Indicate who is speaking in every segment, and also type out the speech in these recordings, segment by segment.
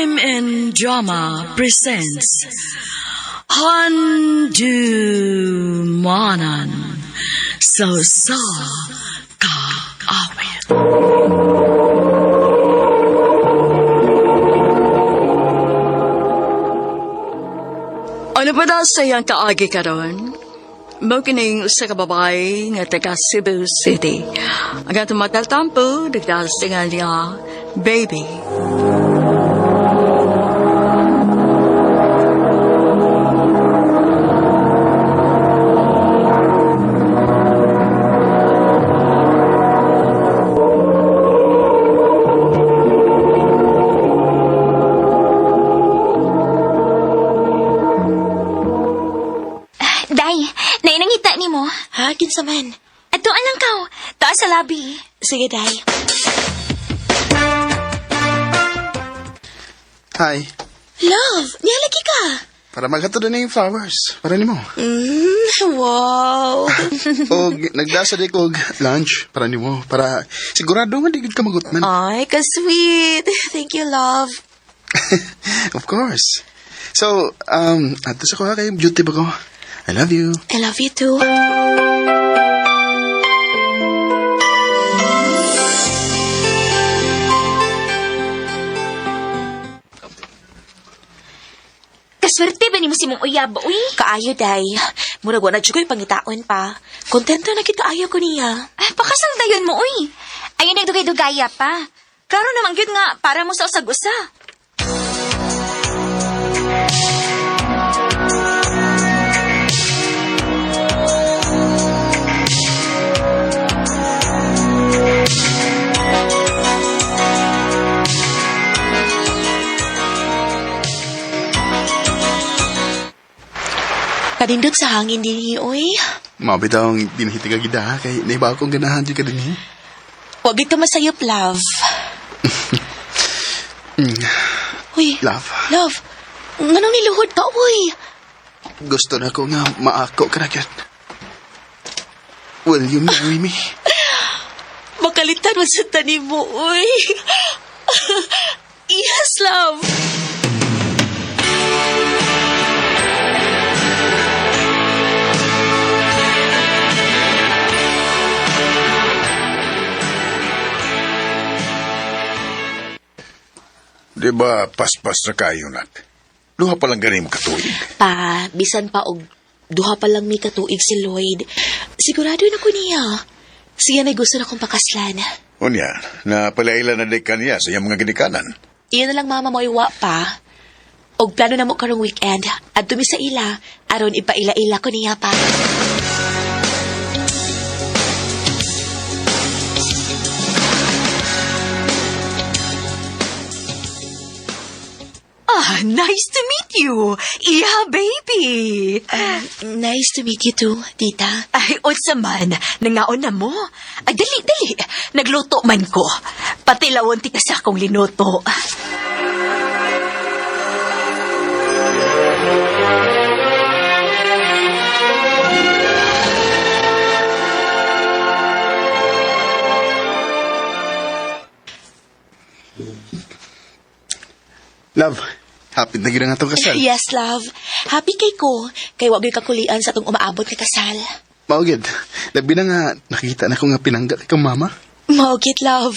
Speaker 1: RMN Drama presents Handumanan sa Sa Kaawit. Ano pa daw sa iyang kaagi karon? Mao kining usa ka babae nga taga Cebu City. Ang atong mataltampo, nagdahas nga niya, baby.
Speaker 2: Day, nainangita ni mo.
Speaker 3: Ha? Kinsa man?
Speaker 2: Ato lang kaw. Taas sa labi.
Speaker 3: Sige, Day.
Speaker 4: Hi.
Speaker 3: Love, nihalagi ka.
Speaker 4: Para maghatod na yung flowers. Para nimo.
Speaker 3: Wow.
Speaker 4: O nagdasa di ko og lunch para nimo. Para sigurado nga di gud ka magutman.
Speaker 3: Ay, ka-sweet. Thank you, love.
Speaker 4: Of course. So, ato sa kuha kay duty ba ko? I love you.
Speaker 3: I love you too.
Speaker 2: Kaswerte ba nimo si mong uyab, uy?
Speaker 3: Kaayo, Day. Murag wa na jud ko'y pangitaon pa. Kontento na kita ayo ko niya.
Speaker 2: Ah, pakasal dayon mo, uy. Ayun nagdugay-dugaya pa. Klaro naman gyud nga para mo sa usag-usa.
Speaker 3: Kanindot sa hangin din uy.
Speaker 4: Mao bitaw ang dinhiti ka gida kay naiba akong ganahan jud ka dinhi.
Speaker 3: Wag gid ka masayop, love. Uy,
Speaker 4: Love,
Speaker 3: love. Nganong niluhod ka, uy?
Speaker 4: gusto na ko nga maako ka na gyud. Will you marry me?
Speaker 3: Makalitan mo sa tanim mo, uy. Yes, love.
Speaker 5: Di ba paspas na kayo, nak? Duha pa lang ganim katuig.
Speaker 3: Pa, bisan pa og duha pa lang may katuig si Lloyd. Sigurado na ko niya. Siya na gusto na kong pakaslan.
Speaker 5: Unya, na palaila na di kaniya sa iyang mga ginikanan.
Speaker 3: Iyon na lang mama mo iwa pa. Og plano na mo karong weekend. At mi sa ila, aron ipaila-ila ko niya pa.
Speaker 1: Ah, nice to meet you. Iha, baby.
Speaker 3: Nice to meet you too, tita.
Speaker 1: Ay, unsa man, nangaon na mo. Ay, dali, dali. Nagluto man ko. Pati lawon ti ka sa akong linuto.
Speaker 4: Love, happy na gyud ang atong kasal.
Speaker 3: Yes, love. Happy kay ko. Kay wa gyud kakulian sa atong umaabot nga kasal.
Speaker 4: Mao gyud. Labi na nga nakita na ko nga pinangga kay kang mama.
Speaker 3: Mao gid, love.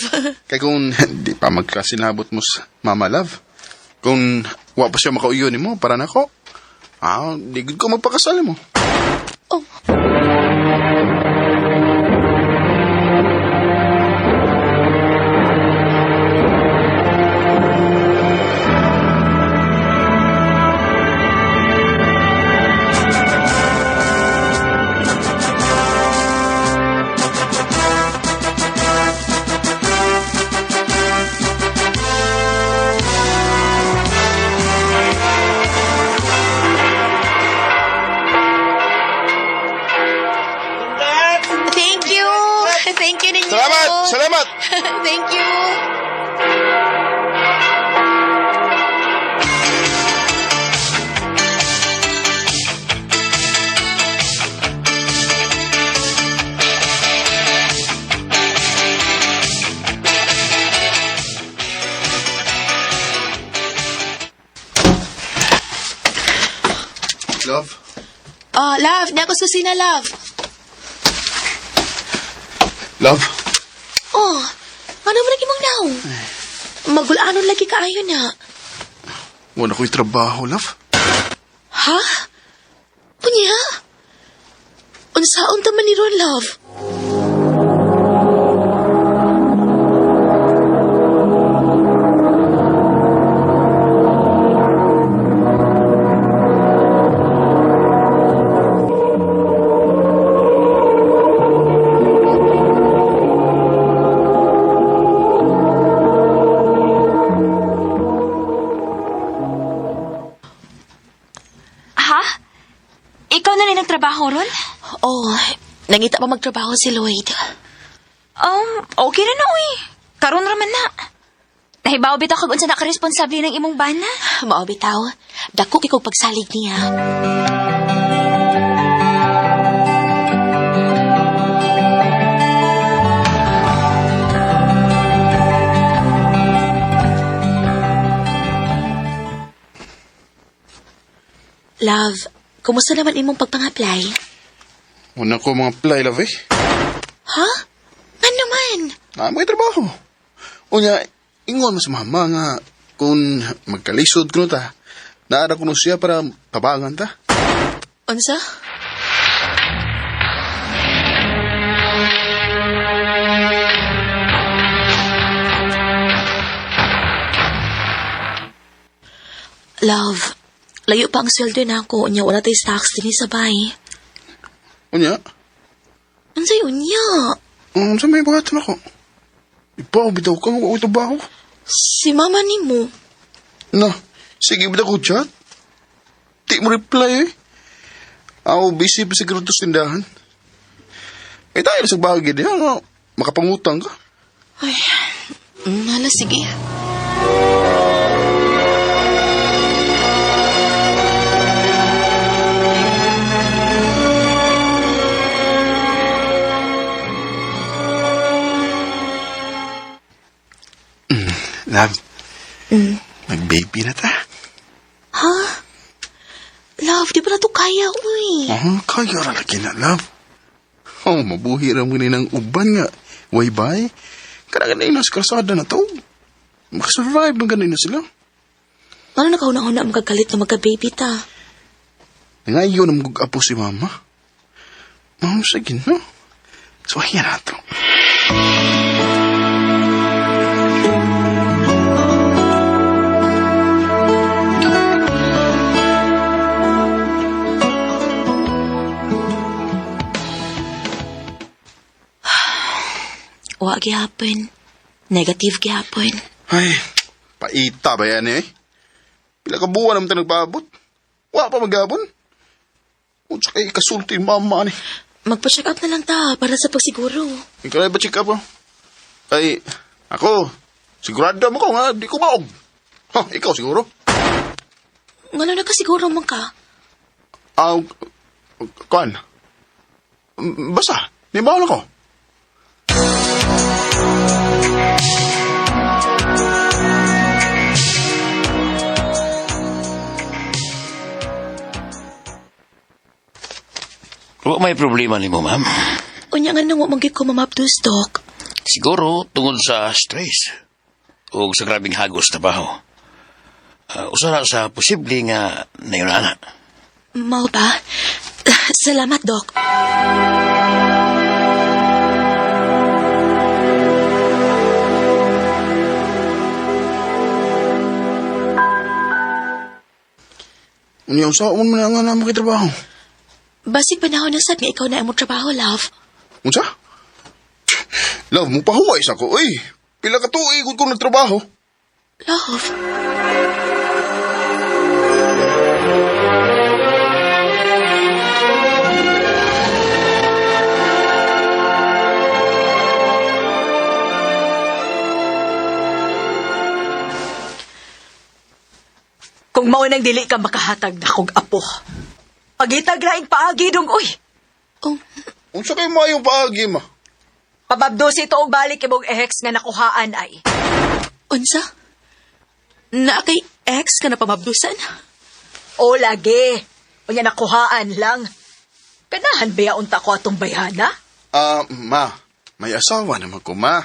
Speaker 4: Kay kung di pa magkasinabot mo sa mama love, kung wa pa siya makauyo nimo para nako, di gud ko magpakasal mo.
Speaker 3: Oh.
Speaker 4: Love?
Speaker 3: Oh, love, niya ako sa kusina, love.
Speaker 4: Love?
Speaker 3: Oh, ano mo lagi mong naong? Magulanon lagi kaayo na.
Speaker 4: Wala ko'y trabaho, love.
Speaker 3: Ha? Unya? Unsaon ta man ni Ron, love?
Speaker 2: Ha? Ikaw na rin nagtrabaho ron?
Speaker 3: Oh, nangita pa magtrabaho si Lloyd.
Speaker 2: Okay na na, uy. Karon raman na. Nahibaw bitaw kag unsa na ka-responsable ng imong bana.
Speaker 3: Mao bitaw, dako kay kog pagsalig niya. Love, kumusta naman imong pagpang-apply?
Speaker 4: Wala ko mga apply, love eh.
Speaker 3: Ha? Ano man?
Speaker 4: Na may trabaho. Unya, ingon mo sa mama nga kung magkalisod kuno ta, naara kuno siya para tabangan ta.
Speaker 3: Unsa? Love, layo pa ang sweldo na ako. Unya, wala tayo stocks din sa bay.
Speaker 4: Unya,
Speaker 3: Unsay unya?
Speaker 4: sa may buhaton ako. Ipaw, bitaw ka, wa ko'y trabaho.
Speaker 3: Si mama ni mo.
Speaker 4: Na, sige, bitaw ko chat. Di mo reply eh. Ako, busy pa siguro to sa tindahan. Eh, tayo sa bagay di, ano, makapangutang ka.
Speaker 3: Ay, hala, sige.
Speaker 4: Love, nag-baby na ta.
Speaker 3: Ha? Love, di ba na to kaya, uy?
Speaker 4: Oh, kaya ra lagi na, love. Oh, mabuhi ra mo ni ng uban nga. Way bay. Kada ganun na sa kalsada na to. Makasurvive man ganun na sila.
Speaker 3: Ano nakauna-una magkagalit na magka-baby ta?
Speaker 4: Ngayon ang apo si mama. Ma'am, sige no. So, ayan na to.
Speaker 3: Wa gihapon. Negative gihapon.
Speaker 4: Ay, paita ba yan eh? Pila ka buwan naman tayo nagpaabot. Wa pa magabon. Unsa kay kasulti mama ni.
Speaker 3: Magpa-check up na lang ta para sa pagsiguro.
Speaker 4: Ikaw na ba check up oh? Ay, ako, sigurado mo ko nga, di ko maog. Ha, ikaw siguro.
Speaker 3: Ngano na ka siguro man ka?
Speaker 4: Ah, kuan. Basta, nibaon ako.
Speaker 6: Wa may problema nimo, ma'am.
Speaker 3: Unya nga nang wa man gyud ko mamabdos, Dok.
Speaker 6: Siguro tungod sa stress o sa grabing hagos trabaho. Usa na sa posible nga nayunana.
Speaker 3: Mao ba? Salamat, Dok.
Speaker 4: Unya, usaon man na nga na makitrabaho.
Speaker 3: Basig panahon na sad nga ikaw na ang trabaho, love.
Speaker 4: Unsa? Love, mo pahuway sa ko, uy. Pila ka tuig ko nagtrabaho.
Speaker 3: Love.
Speaker 1: Kung mao nang dili ka makahatag na kog apo. Pagitag laing paagi dong uy.
Speaker 3: Oh,
Speaker 4: Unsa kay maayong paagi ma?
Speaker 1: Pababdosi ito og balik imong ex nga nakuhaan ay.
Speaker 3: unsa? Na kay ex ka na pamabdusan?
Speaker 1: O lagi.
Speaker 7: Unya nakuhaan lang. Kanahan ba unta ko atong bayhana?
Speaker 4: Ah, ma, may asawa naman ko, ma.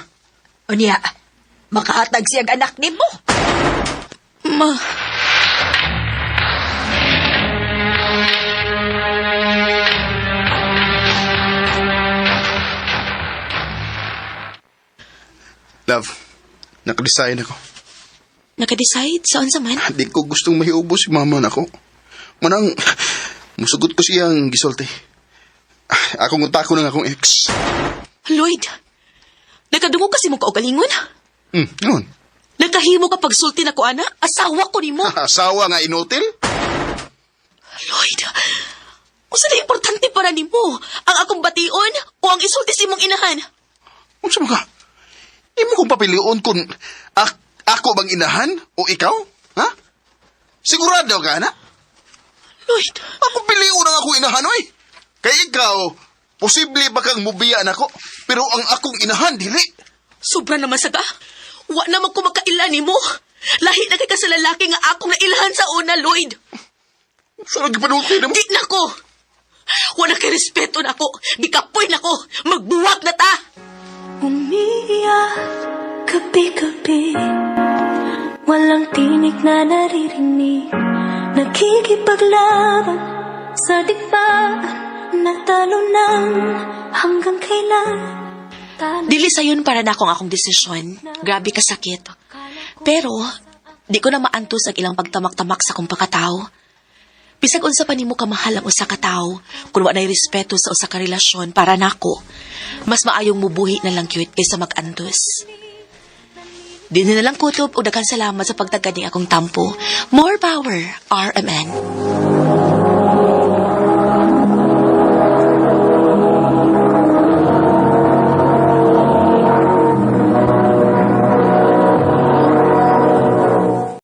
Speaker 7: Unya, makahatag siyag anak nimo.
Speaker 3: Ma,
Speaker 4: Love, nakadesign ako.
Speaker 3: naka-decide sa unsa man?
Speaker 4: Di ko gustong mahiubo si mama nako. Manang, musugot ko siyang gisulti. Akong utako ng akong ex.
Speaker 3: Lloyd, nakadungog kasi mo kaugalingon.
Speaker 4: Yun.
Speaker 3: Nagkahimo ka pagsulti na ko, ana. Asawa ko nimo.
Speaker 4: Asawa nga inutil?
Speaker 3: Lloyd, usa na importante para nimo ang akong bation o ang isulti sa imong inahan.
Speaker 4: Unsa man ka? Imo kong papilion kung ako bang inahan o ikaw? Ha? Sigurado ka na?
Speaker 3: Lloyd,
Speaker 4: Ako pilion ang akong inahan, oy. Kay ikaw, posible ba kang mubiya nako, pero ang akong inahan dili.
Speaker 3: sobra naman saga. Wa naman ko makaila nimo. Lahi na kay ka sa lalaki nga akong nailhan sa una, Lloyd.
Speaker 4: Sa lagi panulti na mo?
Speaker 3: Di na ko. Wala kay respeto na ako. Gikapoy na ko. Magbuwag na ta.
Speaker 8: Umiiyak gabi-gabi. Walang tinig na naririnig. Nakikipaglaban sa digmaan. Natalo ng hanggang kailan. Talo.
Speaker 3: Dili sayon para na akong akong desisyon. Grabe ka sakit. Pero, di ko na maantos ang ilang pagtamak-tamak sa akong pagkatao. Bisag unsa pa nimo kamahal ang usa ka tawo, kun wa nay respeto sa usa ka relasyon para nako, mas maayong mubuhi na lang cute kaysa mag-antos. Di na lang kutob o daghan salamat sa pagtagad ni akong tampo. More power, RMN.